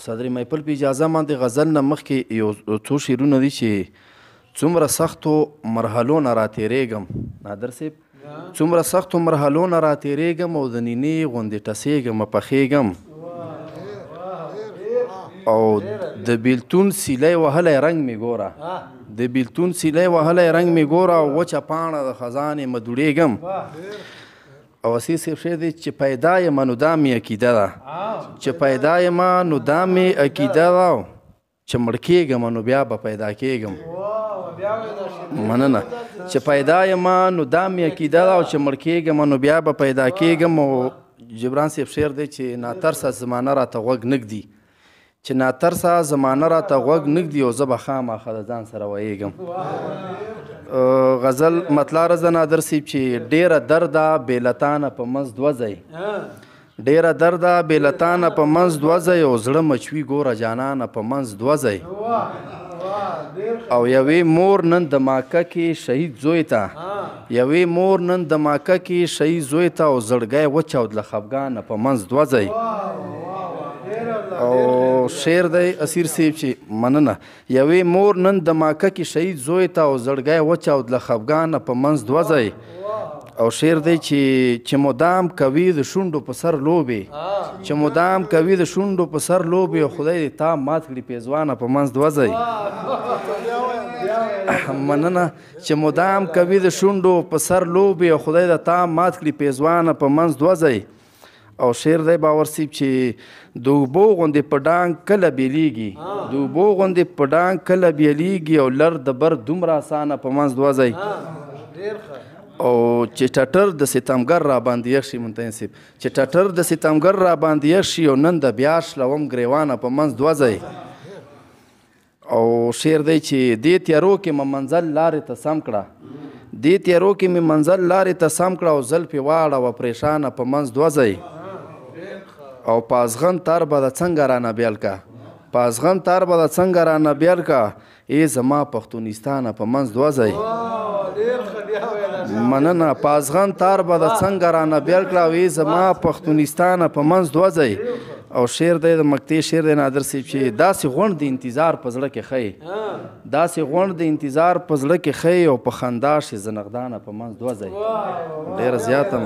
صدر محفل په اجازه باندې غزل نه مخکې یو څو شعرونه دي چې څومره سختو مرحلو نه راتېرېږم نادر صاحب، څومره سختو مرحلو نه راتېرېږم او د نینې غوندې ټسېږم پخېږم، او د بیلتون سیلی وهلی رنګ مې ګوره، د بیلتون سیلی وهلی رنګ مې ګوره او وچه پاڼه د خزانې مدوړېږم. او اسیر صاحب شعر دی چې پیدا یمه نو دا مې عقیده ده، چې پیدا یمه نو دا مې عقیده ده، چې مړ کېږم نو بیا به پیدا کېږم. مننه. چې پیدا یمه نو دا مې عقیده ده او چې مړ کېږم نو بیا به پیدا کېږم. او جبران صاحب شعر دی چې ناترسه زمانه راته غوږ نږدي، چې ناترسه زمانه راته غوږ نږدي او زه به خامخا د ځان سره ویېږم. غزل مطلع رضا نادر صاحب چې ډېره درده بې له تانه په منځ دوه ځای، ډېره درده بې له تانه په منځ دوه ځای، او زړه مچوي ګوره جانانه په منځ دوه ځای. او یوې مور نن د ماکه کې شهید زوی ته، یوې مور نن د ماکه کې شهید زوی ته، او زړګی وچاود له خفګانه په منځ دوه ځای. او شعر دی اسیر صاحب چې مننه، یوې مور نن د ماکه کې شهید زوی ته، او زړګی وچاود له خفګانه په منځ دوه ځای. او شعر دی چې مدام کوي د شونډو په سر لوبې، چې مدام کوي د شونډو په سر لوبې، او خدای دې تا مات کړي پېزوانه په منځ دوه ځای. مننه. چې مدام کوي د شونډو په سر لوبې، او خدای دې تا مات کړي پېزوانه په منځ دوه ځای. او شعر دی باور صاحب چې د اوبو غوندې په ډانګ کله بېلېږي، د اوبو غوندې په ډانګ کله بېلېږي، او لر د بر دومره اسانه په منځ دوه ځای. او چې ټټر د ستمګر را باندې یخ شي منتین صاحب، چې ټټر د ستمګر را باندې یخ شي، او نن د بیا شلوم ګریوانه په منځ دوه ځای. او شعر دی چې دې تیارو کې مې منزل لارې ته سم کړه، دې تیارو کې مې منزل لارې ته سم کړه، او زلفې واړه پرېشانه په منځ دوه ځای. او په ازغن تار به د څنګه رانه بېل که، په ازغن تار به د څنګه رانه بېل که، ای زما پښتونستانه په منځ دوه ځای. مننه. په ازغن تار به د څنګه رانه بېل کړه، او ای زما پښتونستانه په منځ دوه ځای. او شعر دی د مکتې شعر دی نادر صاحب چې داسې غونډ د انتظار په زړه کې ښیي، داسې غونډ د انتظار په زړه کې ښیي، او په خندا شي زنغدانه په منځ دوه ځای. ډېره زیاته.